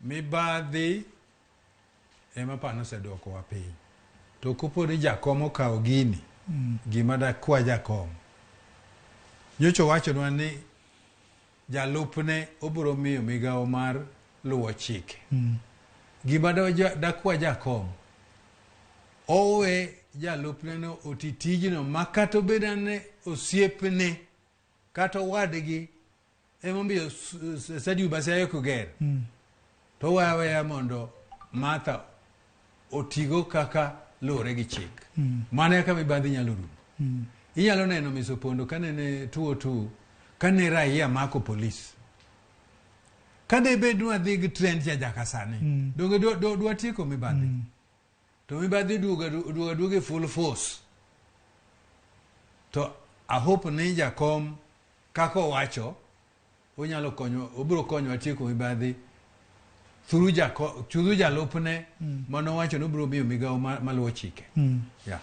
Mibadhi ema pano oseduokowa piny. To kopo ni jakom okawo gini, gima dakwa jakom. Nyocha owachonwa ni jalupne obiro miyo migawo mar luwo chike. Gima dakwa jakom, owe jalupne no oti tijno ma kata obed ni osiepne kata owadgi emomiyo stadium ma Siaya ok ger. To oweyo aweya mondo Martha otigo kaka luwore gi chik. Mano eka mibadhi nyalo rumo. Inyalo neno Miss Opondo kanene 202 kane raia mako polis. Ka de bed ni wadhi gi trend cha nyaka sani, donge dwatieko mibadhi? To mibadhi duogo aduoga e full force. To I hope ni jakom kaka owacho onyalo konyo, obiro konyowa tieko mibadhi through jalupne manowacho ni obiro miyo migawo maluwo chike. Yeah.